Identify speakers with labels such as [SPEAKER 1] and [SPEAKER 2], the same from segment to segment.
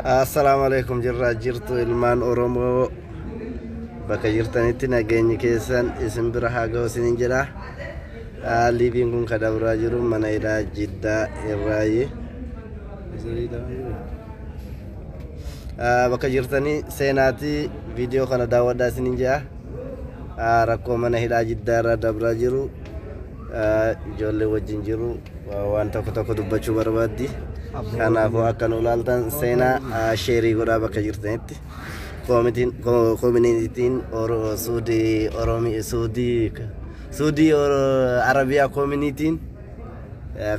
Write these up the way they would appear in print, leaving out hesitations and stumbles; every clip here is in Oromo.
[SPEAKER 1] Assalaamu alaikum, jirraa jirtu ilmaan Oromoo bakka jirtanitti nageenyi keessan isin bira haa ga'u isiniin jedha. Liiviin kun kan dabraa jiru mana hidhaa Jiddaa irraayi. Bakka jirtanii seenaatii viidiyoo kana daawwadhaa isiniin jedha. Rakkoo mana hidhaa Jiddaa irraa dabraa jiru ijoollee wajjin jiru waan tokko tokko dubbachuu barbaaddi. Kanaafuu akka nu ilaaltan seenaa share godhaa bakka jirtanitti. Koominitiin Suudii Oromii Suudii Suudii Arabiyaa koominitiin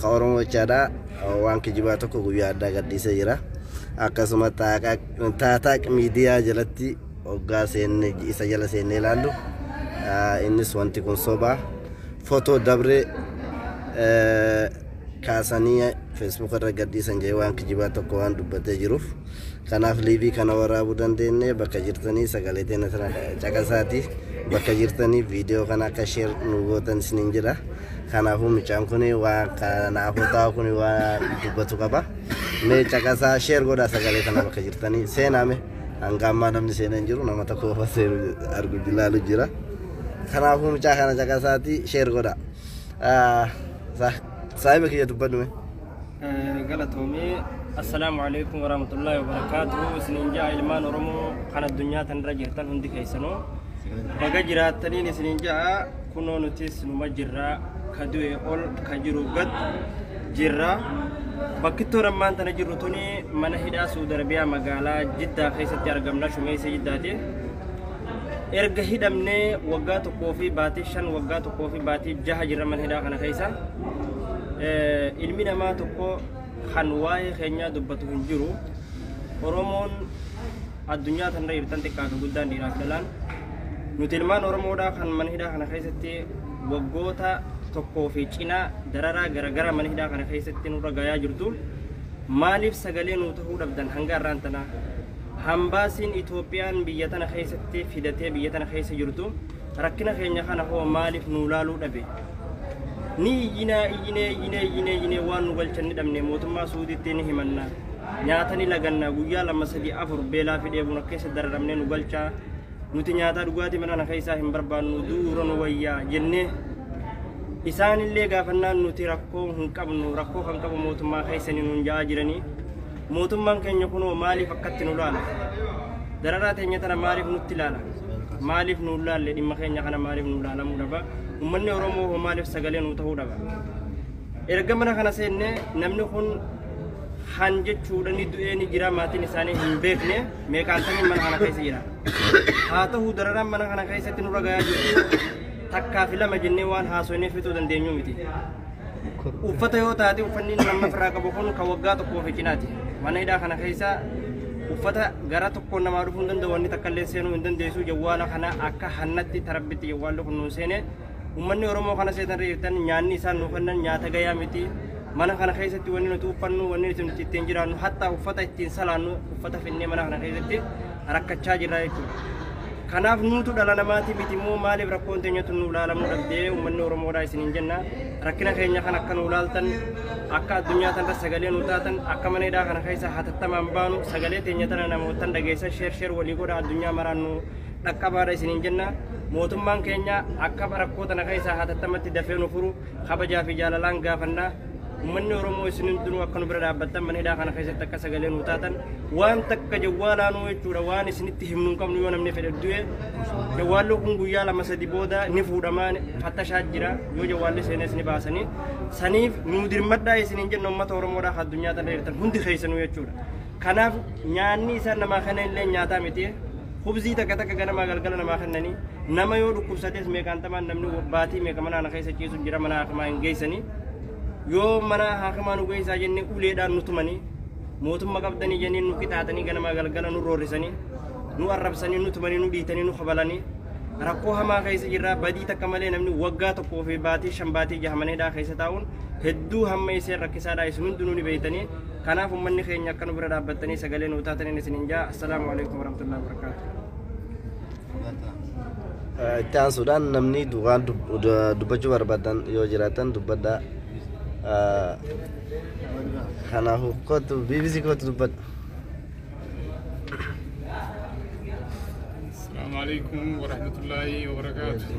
[SPEAKER 1] ka Oromoo jechaadha. Waan kijibaa tokko guyyaa addaa gadhiisee jira. Akkasuma Taataaq miidiyaa jalatti hoggaa seenne isa jala seennee ilaallu innis wanti kun sobaa footoo dabree kaasanii Facebook irra gadhiisan jedhee waan kijibaa tokko waan dubbatee jiruuf, kanaaf live kana waraabuu dandeenye. Bakka jirtanii sagalee teenya sana caqasaati, bakka jirtanii viidiyoo kana akka share nu gootan isiniin jedha. Kanaafuu mucaan kun waan kanaafuu taa'u kun waan dubbatu qaba. Mee caqasaa, share godhaa sagalee kana bakka jirtanii seenaame. Hanga ammaa namni seenaa hin jiru, nama tokko qofa seenu argu ilaalu jira. Kanaafuu mucaa kana caqasaati, share godhaa. Saahiba kiyya, dubbadhu mee.
[SPEAKER 2] Galatoomee. Assalaamu alaikum warahmatullaahi wabarakaatuhu isiniin ja'a. Ilmaan Oromoo kan addunyaa tanarra jirtan hundi keessanuu baga jiraattaniin isiniin ja'a. Kunoo nutis numa jirra, ka du'e ol, ka jiru gad jirra. Bakkittoon ammaan tana jirru tuni mana hidhaa Suudi Arabiyaa magaalaa Jiddaa keessatti argamna, Shumeessa Jiddaati. Erga hidhamnee waggaa 1 fi baatii 5, waggaa 1 fi baatii 6 jirra mana hidhaa kana keessa. Ilmi namaa tokko kan waa'ee keenyaa dubbatu hin jiru. Oromoon addunyaa tanarra jirtan xiqqaa fi guddaan, dhiiraaf dhalaan, nuti ilmaan Oromoodhaa kan mana hidhaa kana keessatti waggoota tokkoo fi cinaa dararaa garagaraa mana hidhaa kana keessatti nurra gayaa jirtu, maaliif sagalee nuu ta'uu dhabdan hanga har'aan tanaa? Hambaasiin Itoophiyaan biyya tana keessatti fidatee biyya tana keessa jirtu rakkina keenya kana hoo maaliif nuu laaluu dhabe? Ni iyyinaa, iyyinee, iyyinee, iyyinee, iyyinee, waan nu galchan ni dhabne. Mootummaa Suudiitti ni himanna, nyaata ni laganna, guyyaa 2, 3, 4 beelaa fi dheebuun akka keessa dararamnee nu galchaa, nuti nyaataa dhugaatii mana kana keessaa hin barbaannu, du'uura nu wayyaa jennee isaanillee gaafannaan, nuti rakkoo hin qabnu, rakkoo kan qabu mootummaa keessanii nuun ja'aa jiranii. Mootummaan keenya kunoo maaliif akkatti nu laala? Dararaa teenya tana maaliif nutti ilaala? Maaliif nu laalle? Dhimma keenya kana maaliif nu laalamuu dhaba? Ummanni Oromoo hoo maaliif sagalee nu ta'uu dhaba? Erga mana kana seenne namni kun han jechuudha ni du'ee ni jira, maatiin isaanii hin beekne meeqaantamiin mana kana keessa jira. Haa ta'u, dararaan mana kana keessatti nurra gayaa jirtu takkaa fi lama jennee waan haasofnee fixuu dandeenyu miti. Uffata yoo taate, uffanni inni amma ofirraa qabu kun kan waggaa tokkoo fi cinaati. Mana hidhaa kana keessa uffata gara tokkoon namaa dhufuu hin danda'u, wanni takka illee seenuu hin dandeessu. Jawwaala kana akka hannatti tarabbitti jawwaalli kun nuun seene. Uummanni Oromoo kana seetan jirtan, nyaanni isaan nuu kennan nyaata gayaa miti. Mana kana keessatti wanni nuti uffannu, wanni nuti ittiin jiraannu, hatta uffata ittiin salaannu uffata finnee mana kana keessatti rakkachaa jirra jechuudha. Kanaaf nuutu dhala namaati miti immoo maaliif rakkoon teenyatu nu ilaalamuu dhabdee, uummanni Oromoodhaa isiniin jenna. Rakkina keenya kan akka nu ilaaltan, akka addunyaa tanarra sagalee nu taatan, akka mana hidhaa kana keessa hatattamaan baanu, sagalee teenya tana namootan dhageessan share share walii godha, addunyaa maraan nu dhaqqabaadha isiniin jenna. Mootummaan keenya akka rakkoo tana keessa hatattamatti dafee nu furu kabajaa fi jaalalaan gaafannaa. Uummanni Oromoo isin hundinuu akka nu bira dhaabbattan, mana hidhaa kana keessatti akka sagalee nu taatan, waan takka jawwaalaanuu jechuudha waan isinitti himnu hin qabnu. Yoo namni fedhe du'e, jawwaalli kun guyyaa 2, 3 booda ni fuudhamaa, fattashaa jira. Yoo jawwaalli seenes ni baasanii saniif nu dirmadhaa isiniin jenna, uummata Oromoodhaa addunyaa tana jirtan hundi keessanuu jechuudha. Kanaaf nyaanni isaan namaa kana illee nyaataa miti. Hubzii takka takka ganamaa galgala namaa kennanii, nama yoo dhukkubsates meeqaantamaan namni baatii meeqa mana kana keessa ciisu jira, mana hakimaa hin geessanii. Yoo mana hakimaa nu geessaa jennee uleedhaan nu tumanii, mootummaa qabdanii jennee nu qixaaxanii, ganamaa galgala nu roorrisanii, nu arrabsanii, nu tumanii, nu dhiitanii, nu kabalanii, rakkoo hamaa keessa jirra. Badii takka malee namni waggaa 1 fi baatii 5, baatii 6 mana hidhaa keessa taa'uun hedduu hamma iseen rakkisaadha, isin hundinuu ni beeytanii. Kanaaf uummanni keenya akka nu bira dhaabbattanii sagalee nuu taataniin isiniin jaa. Assalaamu alaikum warahmatullahi wabarakaatuh.
[SPEAKER 1] Itti aansuudhaan namni waan dubbachuu barbaadan yoo jiraatan dubbadhaa. Kanaafuu kootu, BBC kootu, dubbadha.
[SPEAKER 3] Alaikum warahmatullahi wabarakaatu.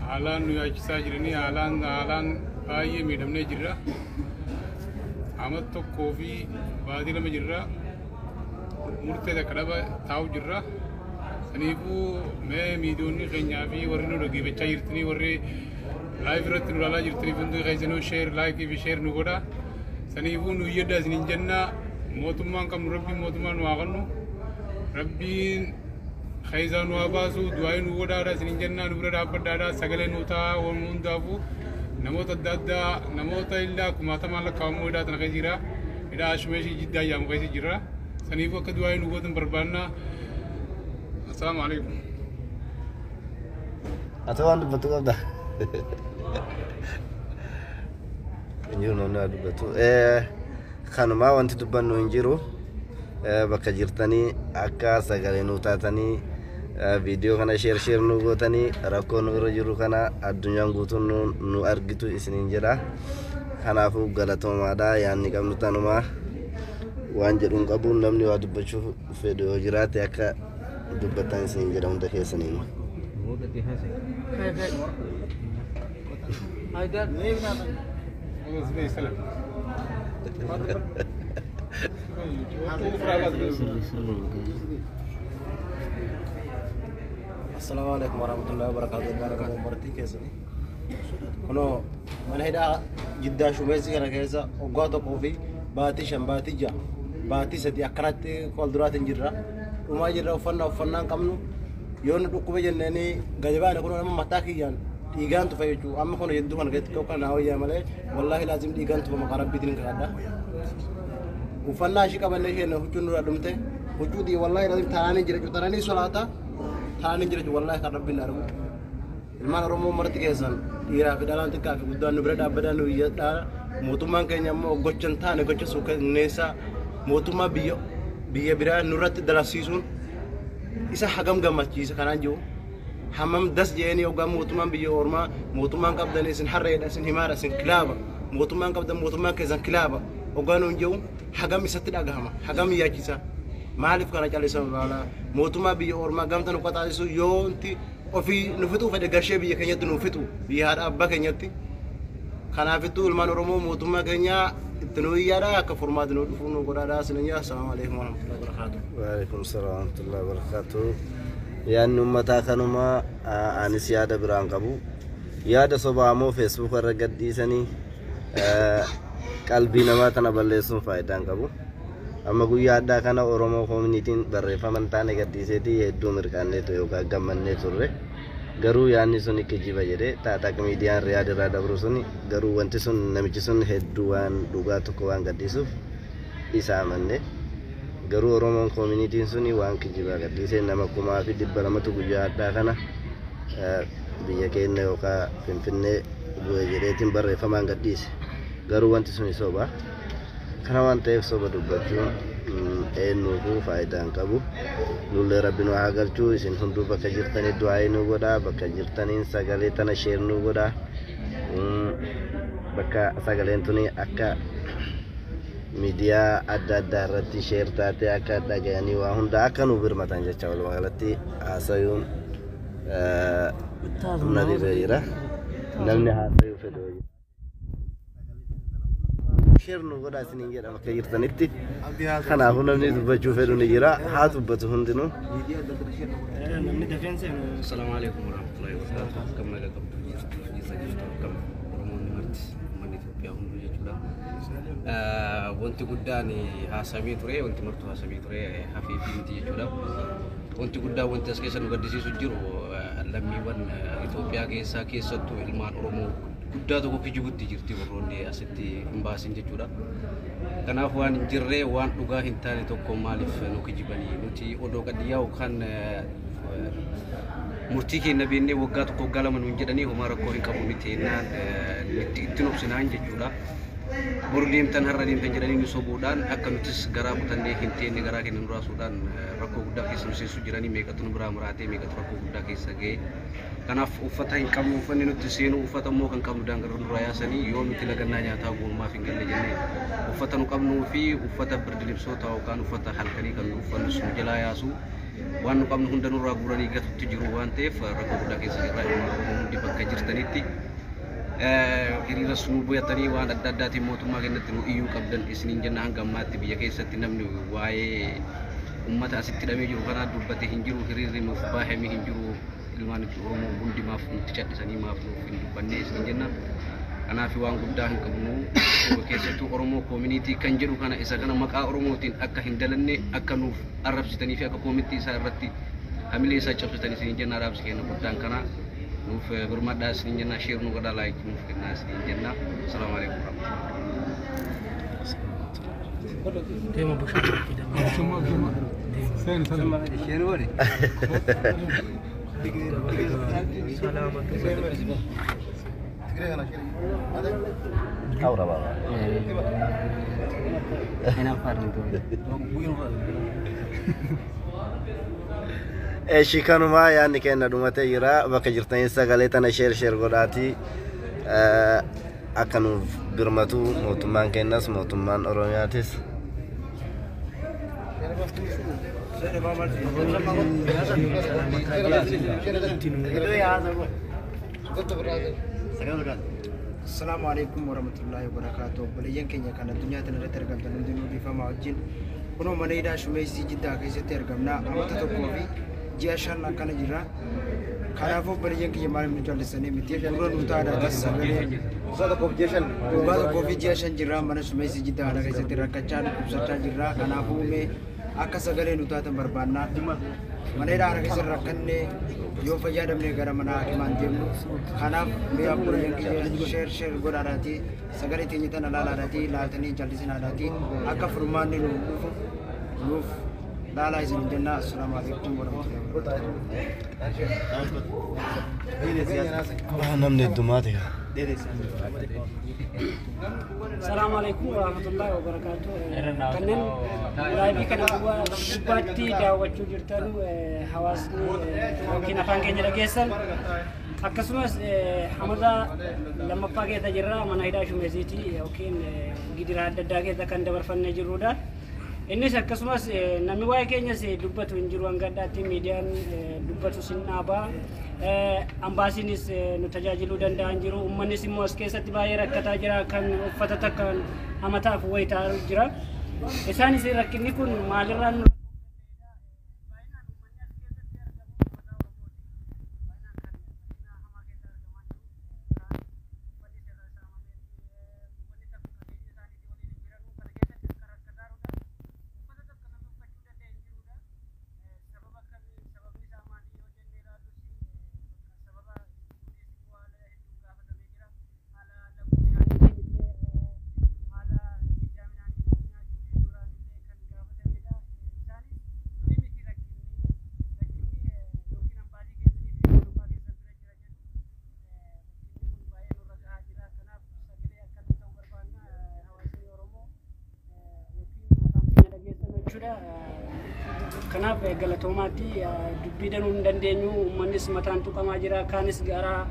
[SPEAKER 3] Haalaan nu yaachisaa jiranii, haalaan haalaan baay'ee miidhamnee jirra. Amma 1 fi baatii 2 jirra. Murtee takka dhaba taa'u jirra. Saniifuu mee miidiyoonni keenyaa fi warri nu dhaggeeffachaa jirtanii, warri live irratti nu ilaalaa jirtanii hundi keessanuu share, like fi share nu godha. Saniifuu nu iyyaddaa isiniin jenna. Mootummaan qabnu, rabbiin mootummaa nu haa kennu. Rabbiin keessaa nu haa baasu. Du'aa nu godhaadha isiniin jenna. Nu bira dhaabbadhaadha, sagalee nu ta'a. Waan hundaafuu namoota adda addaa, namoota illaa kumaatamaan lakkaa'amu hidhaa tana keessa jira. Hidhaa Shumeeshii Jiddaa jedhamu keessa jira. Saniifuu akka du'aa nu gootan barbaanna. Assalaamu alaikum.
[SPEAKER 1] Ati waan dubbattu qabda? Hin jiru namni waa dubbatu. Kanumaa wanti dubbannu hin jiru. Bakka jirtanii akka sagalee nuu taatanii, viidiyoo kana share share nu gootanii, rakkoo nu irra jiru kana addunyaan guutuun nu argitu isiniin jedha. Kanaafuu galatoomaadha, yaadni qabnu tanumaa. Waan jedhuun qabu, namni waa dubbachuu fedhu yoo jiraate akka dubbatan isiniin jedha hunda keessaniin.
[SPEAKER 3] Salam.
[SPEAKER 4] Assalaamu alaikum warahmatullahi wabarakatuh. Barakatuh bartii keessani. Kunoo mana hidhaa Jiddaa Shumeessi kana keessa waggaa 1 fi baatii 5, baatii 6, baatii 3 akkanatti fuulduraatiin jirra. Dhumaa jirra. Uffannaa uffannaan qabnu, yoo nu dhukkube jenneeni gadi baane, kunoo nama mataa kiyyaan dhiigaan tufa jechuudha. Amma kun hedduu kana keessatti kan naa wayyaa malee, wallaahi laazim dhiigaan tufa, maqaa rabbiitiin kadhadha. Uffannaa ishii qabannee isheen huccuun nurraa dhumte, huccuu dhii wallaahi laazim taa'anii jira jechuudha. Taa'anii solaata taa'anii jira jechuudha, wallaahi kan rabbiin argu. Ilmaan Oromoo marti keessan, dhiiraa fi dhalaan, xiqqaa fi guddaan, nu bira dhaabbataa, nu iyyadhaa. Mootummaan keenya immoo gocha hin taane, gocha suukanneessaa mootummaa biyya biraa nurratti dalasiisuun isa hagam gammachiisa kanaan jiru. Hammam das je'anii hoggaa mootummaan biyya ormaa mootummaan qabdan isin harreedha, isin himaadha, isin kilaaba, mootummaan qabdan, mootummaan keessan kilaaba hoggaa nuun jiru, hagam isatti dhagahama, hagam yaachisa? Maaliif kana callisan baala mootummaa biyya ormaa gamta nu qaxaasisu? Yoonti ofii nu fixuu fedhe, gashee biyya keenyatti nu fixu, biyya haadha abbaa keenyatti. Kanaafittuu ilmaan Oromoo mootummaa keenya itti nu iyyaadha, akka furmaati nu dhufu nu godhaadha isinin jaa. Assalaamu alaikum warahmatullahi wabarakatuh.
[SPEAKER 1] Waalaikum salaam warahmatullahi wabarakatuh. Yaadni uummataa kanuma, anis yaada biraan qabu. Yaada sobaa immoo Facebook irra gadhiisanii qalbii namaa tana balleessuun faayidaa hin qabu. Amma guyyaa addaa kana Oromoo communityn barreeffama hin taane gadhiiseetii hedduu mirqaanneetu yookaan gammannee turre. Garuu yaadni sun kijiba jedhee taaxaq miidiyaan Riyaad irraa dabru suni, garuu wanti sun namichi sun hedduu waan dhugaa tokko waan gadhiisuuf isa amanne. Garuu Oromoon communityn suni waan kijibaa gadhiisee, nama 2,200tu guyyaa addaa kana biyya keenya yookaan Finfinnee bu'e jedheetiin barreeffamaan gadhiise. Garuu wanti suni soba. Kana waan ta'eef soba dubbachuun eenyuufuu faayidaa hin qabu. Nullee rabbi nu haa galchuu. Isin hunduu bakka jirtanii du'aa nu godhaa, bakka jirtaniin sagalee tana share nu godhaa. Bakka sagaleen tuni akka miidiyaa adda addaa irratti share taatee akka dhagayanii waa hunda akka nu birmatan jecha. Walumaa galatti haasayuun humna dirree jira. Namni haasayuu fedhu share nu godhaa isiniin jedha bakka jirtanitti. Kanaafuu namni dubbachuu fedhu ni jira, haa dubbatu hundinuu.
[SPEAKER 2] Namni dafeen seenu.
[SPEAKER 5] Assalamu alaikum warahmatullahi wabarakatuh. Akkam nagaa qabdu? Jirtu, jirra, jirtu? Akkam Oromoonni marti, uummanni Itoophiyaa hunduu jechuudha. Wanti guddaan haasamee ture, wanti martuu haasamee ture, hafee fi miti jechuudha. Wanti guddaan, wanti as keessa nu gaddisiisu jiru, lammiiwwan Itoophiyaa keessaa, keessattuu ilmaan Oromoo guddaa tokko kijibutti jirti warroonni asitti hin baasin jechuudha. Kanaaf waan hin jirree, waan dhugaa hin taane tokko maaliif nu kijibanii? Nuti odoo qadiyyaa yookaan murtii keenya beennee waggaa 1, waggaa 2 nuun jedhanii, homaa rakkoo hin qabu miti jennaan itti nobsinaan jechuudha. Boru deemtan, har'a deemtan jedhanii nu sobuudhaan, akka nutis garaa kutannee hin teenne, garaa keenya nu raasuudhaan rakkoo guddaa keessa nu seensuu jiranii. Meeqatu nu biraa muraatee, meeqatu rakkoo guddaa keessa ga'e. Kanaaf uffata hin qabnu, uffanni nutti seenu, uffata immoo kan qabnu daangarra nurraa yaasanii, yoo nuti lagannaa nyaataa goonmaaf hin galle jennee, uffata nu qabnuu fi uffata birdi libsoota yookaan uffata halkanii kan nu uffannu nu jalaa yaasu. Waan nu qabnu hunda nurraa guuranii gatutti jiru waan ta'eef rakkoo guddaa keessa jirra. Ilmaan Oromoo hundi bakka jirtanitti hiriiras nu bu'atanii waan adda addaatiin mootummaa keenyatti nu iyyuu qabdan isiniin jenna. Hanga ammaatti biyya keessatti namni waa'ee uummata asitti hidhamee jiru kanaa dubbate hin jiru, hiriirri nuuf baahame hin jiru. Ilmaan Oromoo hundi maaf nutti callisanii maaf nuuf hin dubbanne isiniin jenna. Kanaaf waan guddaa hin qabnu, keessattuu Oromoo community kan jedhu kana isa kana maqaa Oromootiin akka hin dalanne akka nuuf arrabsitanii fi akka community isaa irratti hamilee isaa cabsitan isiniin jenna. Dhaamsi keenya guddaan kana nuuf birmadhaa isiniin jenna, share nu godhaa, like nuuf kennaa isiniin jenna. Asalaamu alaikum warahmatullahi.
[SPEAKER 1] Awra baba. Eshi kanumaa yaadni keenya dhumatee jira. Bakka jirtanii sagalee tana share share godhaatii akka nuuf birmatu mootummaan keenyas mootummaan Oromiyaatis.
[SPEAKER 6] Assalamu alaikum warahmatullahi wabarakatuh. Obboleeyyan keenya kan addunyaa kana irratti argamtan hundinuu dhiifama wajjin. Kunoo mana hidhaa Shumeessii Jiddaa keessatti argamna. Amata 1 fi ji'a 5 akkana jirra. Kanaafuu obboleeyyan kiyya, maaliif nu callisanii miti? Dura nu taadhaatis sagalee.
[SPEAKER 4] 1 fi ji'a 5.
[SPEAKER 6] Waggaa 1 fi ji'a 5 jirra mana Shumeessii Jiddaa kana keessatti, rakkachaa dhukkubsachaa jirra. Kanaafuu mee akka sagalee nu taatan barbaanna. Mana hidhaa kana keessa rakkanne, yoo fayyadamne gara mana hakimaan deemnu. Kanaaf mee obboleeyyan kiyya, share share godhaadhaati, sagalee teenya tana laalaadhaati, laaltanii callisinaadhaati, akka furmaanni nu dhufu nuuf laalaa isin jenna. Assalaamu alaikum warahmatullahi wabarakatuh.
[SPEAKER 1] Namni heddumaati.
[SPEAKER 7] Salaamu alaikum warahmatullahi wabarakatuh. Kanneen live kana gubbaatti daawwachuu jirtan, hawaasni yookiin afaan keenya dhageessan, akkasumas amata lammaffaa keessa jirra mana hidhaa Shumeesiiti yookiin gidiraa adda addaa keessa kan dabarfannee jirrudha. Innis akkasumas namni waa'ee keenyas dubbatu hin jiru hanga addaatti, miidiyaan dubbatu sin dhaabaa. Ambaasiinis nu tajaajiluu danda'an jiru. Uummannis immoo as keessatti baay'ee rakkataa jira, kan uffata takka amataaf wayitaa jira. Isaanis rakkinni kun maalirraan nu jechuudha. Kanaaf galatoomaatti dubbii danuu hin dandeenyu. Uummannis mataan tuqamaa jira, kaanis gara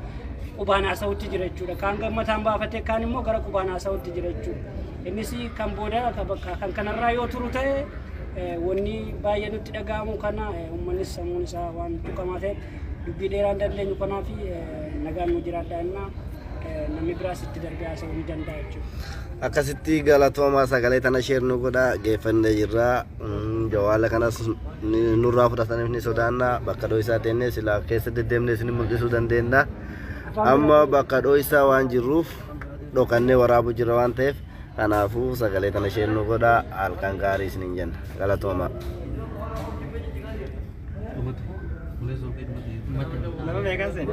[SPEAKER 7] qubaan haasa'utti jira jechuudha. Kaan mataan baafatee, kaan immoo gara qubaan haasa'utti jira jechuudha. Innis kan booda kan kanarraa yoo turu ta'e wanni baay'ee nutti dhaga'amu kana, uummannis sammuun isaa waan tuqamaa ta'eef dubbii dheeraa hin dandeenyu. Kanaaf nagaan nu jiraadha innaa namni biraas itti darbee haasa'uu ni danda'a jechuudha.
[SPEAKER 1] Akkasitti galatoomaa, sagalee tana share nu godha geeffannee jirra. Jawaala kanas nurraa fudhataniif ni sodaanna. Bakka dho'isaa teennee silaa keessa deddeemnee isin mul'isuu dandeenya. Amma bakka dho'isaa waan jirruuf dhokannee waraabuu jira waan ta'eef, kanaafuu sagalee tana share nu godha. Halkan gaarii isiniin jenna, galatoomaa.
[SPEAKER 2] Nama meeqan seene?